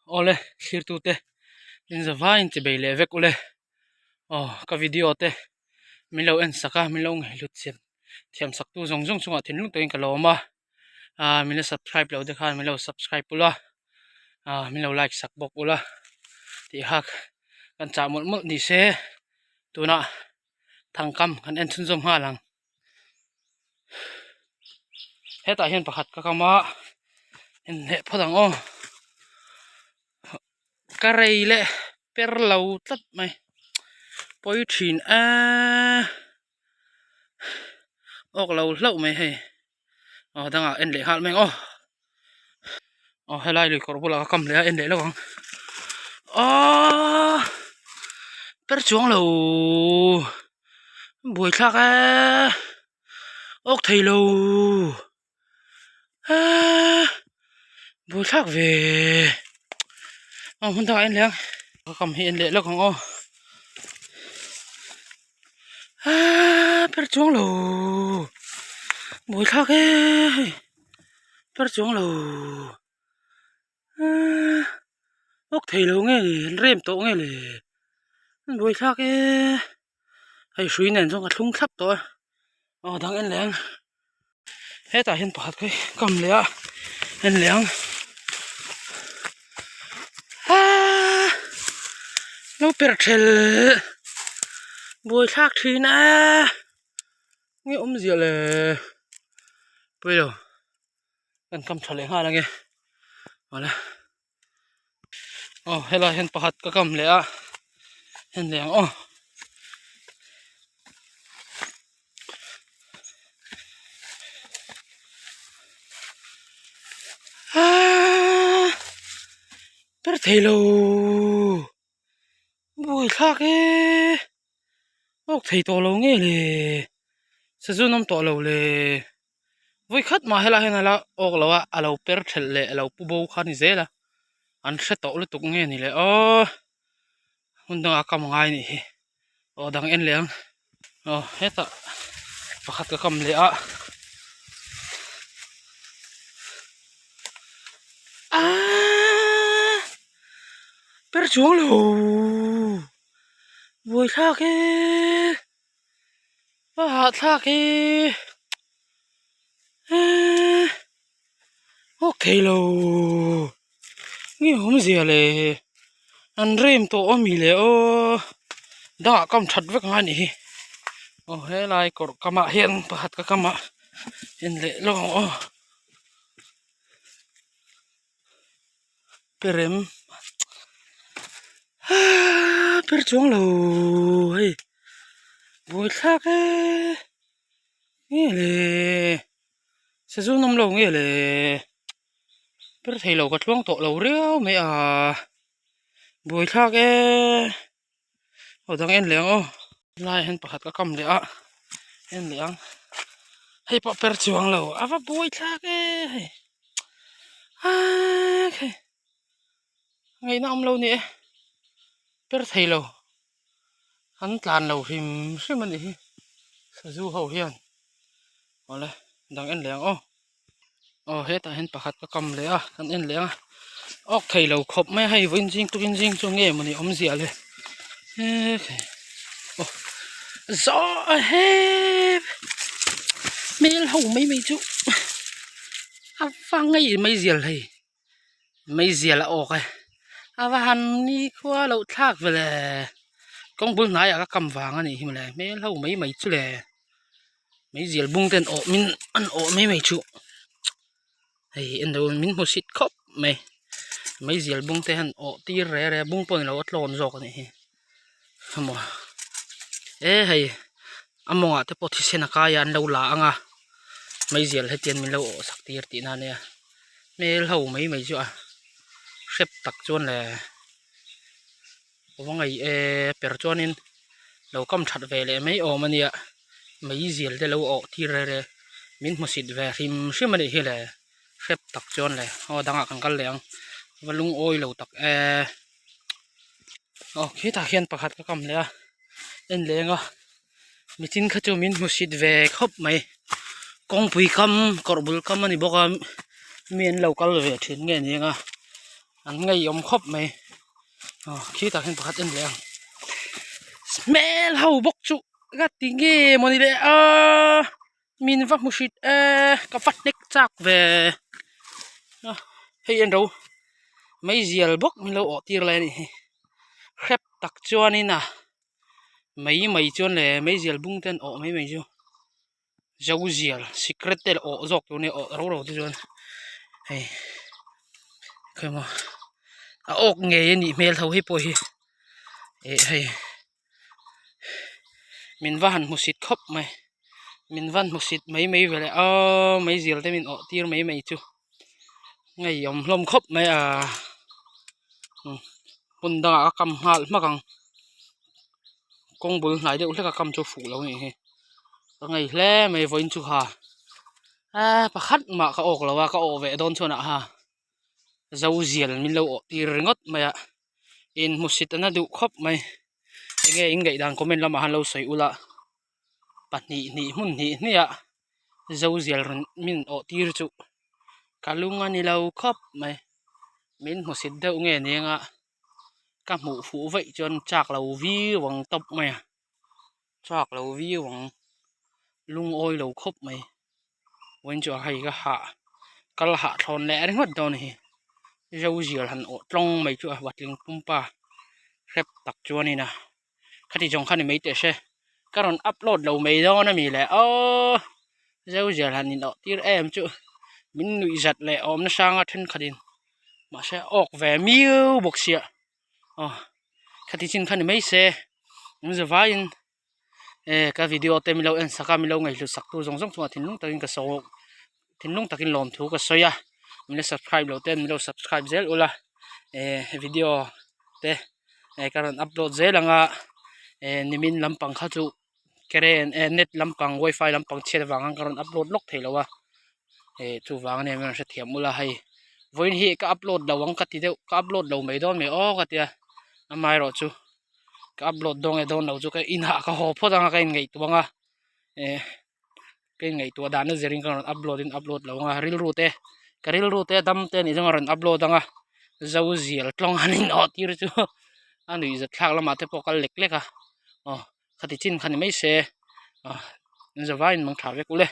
Awle thlirtute in zavaiin chi bei leh vek ule aw ka video te min lo en sak a min lo ngaihhlut chian thiam sak tu zawng zawng chungah thinlung takin ka lawm a ah min la subscribe loh te khan min lo subscribe ula ah min lo like sak bawk ula tih hak kan chah mawlh mawlh ni se tunah thangkam kan en chhunzawm nghal ang. Hetah hian pakhat ka kam a inhneh phawt ang aw ka rei leh per lo tlat mai pawi thin eee awk lo hlauh mai hei aw dangah en leh nghal mai ang aw aw helai lui kawr bulah ka kam leh a en leh lo ang aww per chuang lo buaithlak eee awk thei lo eee buaithlak ve aw hmun dangah en leh ang ka kam hi en leh lawk ang aw eee per chuang lo buaithlak eee hei per chuang lo eee awk thei lo nge ni an rem tawh nge le an buaithlak eee hei hrui nen chuan ka thlung thlap tawh a aw dang en leh ang hetah hian pakhat khi kam leh a en leh ang aaa lo per ṭhel buaithlak ṭhin a nge awmzia le pawilo kan kam ṭha leh nghal ange awle aw helai hian pakhat ka kam leh a en leh ang aw. Aaaa ber thei lo buaithlak e awk thei tawh lo nge le sazun awm tawh lo le. Vawi khat mah helai hian a la awk lo a a lo per thelh leh a lo pu bo kha a ni zel a an hre tawh lutuk nge ni le aw hmun dangah a kam ngai a nih hi aw dang en leh ang aw hetah pakhat ka kam leh a aaa per chuang lo buaithlak e. A hahthlak hi eee awk thei lo nge awmzia le an rem tawh ami le aw dangah kam that vek ang a nih hi aw helai kawr kamah hian pakhat ka kamah en leh lawk ang aw perem aaaa per chuang lo hei buaithlak e nge le sazun awm lo nge le per thei lo ka tluang tawh lo riau mai a buaithlak e aw dang en leh ang aw helaiah hian pakhat ka kam leh a en leh ang hei pawh per chuang lo a va buai thlak e hei aa hei ngaihna awm lo ni e per thei lo an tlan lo hrim hrim a nih hi sazu ho hian awle dang en leh ang aw. Aw hetah hian pakhat ka kam leh a kan en leh ang a awk thei lo khawp mai a hei vawiin zing tukin zing chu nge mawni awmzia le ekhei aw zawh he hmel ho mai mai chu a va ngei mai zial hei mai zial a awk e a va han ni khua loh thlak ve le kawng bul hnaiah ka kam vang a nih hi mawle hmel ho mai mai chu le. Meizial bung ten awh min an awh mai mai chuh hei en deuh min hmu sit khawp mai meizial bung te hian awh tir re re bung pawh nilo a tlawn zawk a nih hi emaw e hei a mawngah te pawh thisen a kai a an lo la ang a meizial hetiang min lo awh sak tir tihna a nia hmel ho mai mai chu a hrep tak chuan le va ngaih e per chuanin lo kam that ve leh mai awm a nia meizial te lo awh tir re re min hmusit ve hrim hrim a nih hi le hrep tak chuan le aw dangah kan kal leh ang va lungawi lo tak e aw khitah khian pakhat ka kam leh a en leng a michin kha chu min hmusit ve khawp mai kawngpui kam kawr bul kam a ni bawk a mi an lo kal ve thin nge ni ang a. An ngeiawm khawp mai. Aw khitah khian pakhat en leh ang. Hmel ho bawk chu ka ti nge mawni le a min va hmu hrit e ka va hnek chak ve a hei en ro meizial bawk min lo awh tir lai a nih hi hrep tak chuanin a mai mai chuan le meizial bung te an awh mai mai chu. Zo zial sikret te awh zawk tur nia awh ro ro te chuan hei khawimaw a awk ngei a nih hmel tho hei pawh hi eh hei min va han hmusit khawp mai min van hmusit mai mai ve le aw mai zial te min awh tir mai mai chu ngeiawm hlawm khawp mai a hmun dangah ka kam nghal hmak ang. Kawng bul hnai deuh hlek a kam chu fuh lo a nih hi ka ngei hle mai vawiin chu ha eee pakhat mah ka awk lo a ka awh ve dawn chuan ah ha zo zial min lo awh tir ringawt mai a in hmusit a na duh khawp mai enge in ngaihdan comment lamah han lo sawi ula pahnih hnih hmun hnih hnih ah zo zial rawn min awh tir chu ka lung a ni lo khawp mai min hmusit deuh nge ni anga. Ka hmuh fuh vaih chuan chak lo viau ang tawp mai a chak lo viau ang lungawi lo khawp mai vawiin chu hei ka hah kal hah thlawn leh ringawt dawn a ni zo zial han awh tlawng mai chu a patling pumpa hrep tak chuanin a khati zawng kha ni mai teh se ka rawn upload lo mai dawn a mi le aww zo zial han in awh tir em chu min nuih zat leh awm nasa anga thenkhatin mahse a awk ve miau bawk sia aw khati chin kha ni mai se an za vaiin eh ka video te milo en sak a milo ngaihhlut sak tu zawng zawng chungah thinlung takin ka sawi thinlung takin lawmthu ka sawi a min la subscribe lo ten milo subscribe zel ula eh video te eh ka rawn upload zel anga eh nimin lampang kha chu current eh net lampang wifi lampang chhiat avang khan ka rawn upload lawk thei lo a eh chuvang ania min rawn hrethiam ula hei vawiin hi ka upload lo ang ka ti deuh ka upload lo mai dawn mai aw ka tia amaherawh chu ka upload dawn nge dawn lo chu ka inah ka haw phawt anga ka inngaihtuah anga eh ka inngaihtuah dan a zirin ka rawn upload in upload lo anga rilru te ka rilru te dam te anih chuan ka rawn upload anga zo zial tlawng han in awh tir chu a nuih zat thlak lamah te pawh kal lek lek a aw khati chin kha ni mai se aw in zavaiin mang tha vek ule.